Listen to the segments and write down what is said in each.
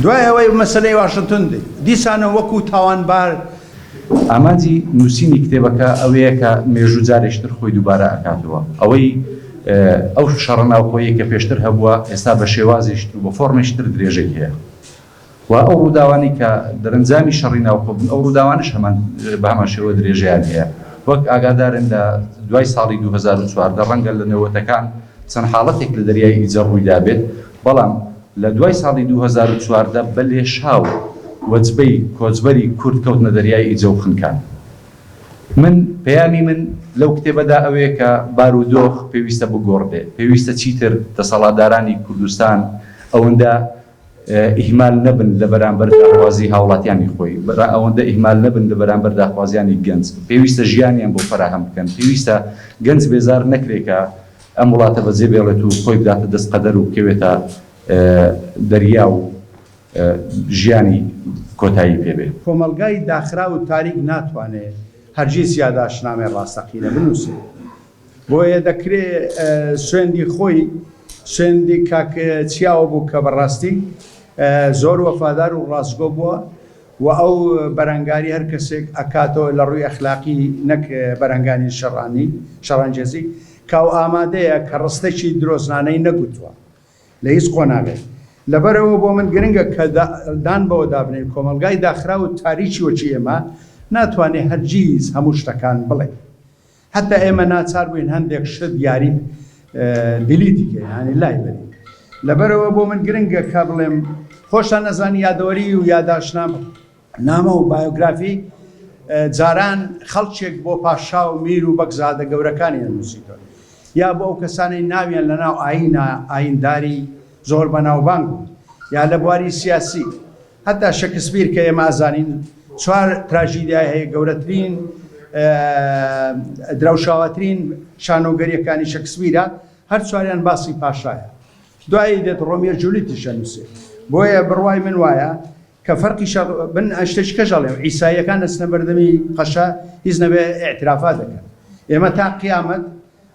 دوای ئەوەی مەسەلەی واشنتن دی دیسانەوە وەکو تاوانبار. ئامانجی نووسینی کتێبەکە ئەوەیە کە مێژوو جارێکی تر خۆی دووبارە ئەکاتەوە. ئەوەی ئەو شەڕە ناوخۆیەی کە پێشتر هەبووە ئێستا بە شێوازێکی تر و بە فۆرمێکی تر درێژەی هەیە. و ئەو ڕووداوانەی کە دەرەنجامی شەڕی ناوخۆ بوون، ئەو ڕووداوانەش هەمان بە هەمان شێوە درێژەیان هەیە. وەک ئاگادارن لە دوای ساڵی 2014 ڕەنگە لە نەوەتەکان چەند حاڵەتێک لە دەریای ئیجە ڕوویدابێت، بەڵام لە دوای ساڵی 2014 بە لێشاو وەجبەی کۆچبەری کورد کەوتنە دەریای ئیجە و خنکان. من پەیامی من لەو کتێبەدا ئەوەیە کە بارودۆخ پێویستە بگۆڕدرێت، پێویستە چیتر دەسەڵاتدارانی کوردستان ئەوەندە ئیهمال نەبن لە بەرامبەر داخوازی هاوڵاتیانی خۆی، ئەوەندە ئیهمال نەبن لە بەرامبەر داخوازیانی گەنج، پێویستە ژیانیان بۆ فەراهەم بکەن، پێویستە گەنج بێزار نەکرێ کە ئەم وڵاتە بەجێ بێڵێت و خۆی بداتە دەست قەدەر و بکەوێتە دەریا و ژیانی کۆتایی پێ بێ. کۆمەڵگای داخراو و تاریک ناتوانێ هەرگیز یاداشتنامەی ڕاستەقینە بنووسێ. بۆیە دەکرێ سوێندی خۆی سوێندی کاک چیاوە بوو کە بەڕاستی زۆر وەفادار و ڕاستگۆ بووە و ئەو بەرەنگاری هەر کەسێک ئەکاتەوە لە ڕووی ئەخلاقی نەک بەرەنگانی شەڕانی شەڕانگێزی کە ئەو ئامادەیە کە ڕستێکی درۆزنانەی نەگوتووە لە هیچ قۆناغێک. لەبەرئەوە بۆ من گرنگە کە دان بەوە دابنێین کۆمەڵگای داخراو و تاریکی وەکی ئێمە ناتوانێ هەرگیز هەموو شتەکان بڵێ. هەتا ئێمە ناچار بووین هەندێک شت یاری delete ی کەین یانی لای بەرین. لەبەرئەوە بۆ من گرنگە کە بڵێم خۆشتان ئەزانن یادەوەری و یاداشتنامە نامە و بایۆگرافی جاران خەڵکێک بۆ پاشا و میر و بەگزادە گەورەکانی ئەنووسیتەوە یا بۆ ئەو کەسانەی ناویان لە ناو ئایینا ئایینداری زۆر بەناوبانگ بوو یا لە بواری سیاسی هەتا شکسپیر کە ئێمە ئەزانین چوار تراژیدیای هەیە گەورەترین درەوشاوەترین شانۆگەریەکانی شکسپیرە هەر چواریان باسی پاشایە دوایی دێت ڕۆمیۆ جولیتیش ئەنووسێ بۆیە بڕوای من وایە کە فەرقی شەڕ بن شتێکی کەش ئەڵێم عیساییەکان ئەچنە بەردەمی قەشە هیچ نەبێ ئیعترافات دەکەن ئێمە تا قیامەت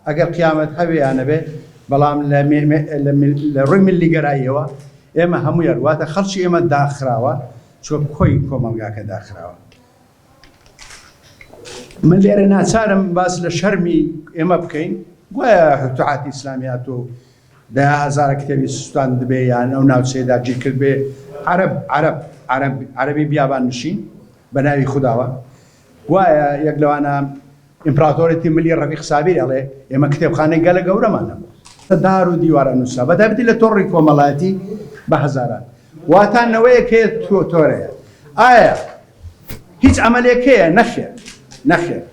ئەگەر قیامەت هەبێ یا نەبێ بەڵام لە ڕووی ملیگەراییەوە ئێمە هەموویان واتە خەڵکی ئێمە داخراوە چونکە کۆی کۆمەڵگاکە داخراوە من لێرە ناچارم باس لە شەرمی ئێمە بکەین گوایە فتوحاتی ئیسلامی هاتووە و دەیا هەزارە کتێبی سوتاندبێ یان ئەو ناوچەیە داگیر کردبێ عەرەب عەرەب عەرەب عەرەبی بیابان نشین بە ناوی خوداوە گوایە یەک لەوانە ئیمپراتۆرێتی ملی ڕەفیق سابیر ئەڵێ ئێمە کتێبخانەی گەلە گەورەمان هەبوو دار و دیوارە نووسرا بە تایبەتی لە تۆڕی کۆمەڵایەتی بە هەزاران واتا نەوەیەک هەیە تۆ تۆرەیە ئایا هیچ عەمەلێک هەیە نەخێر نەخێر.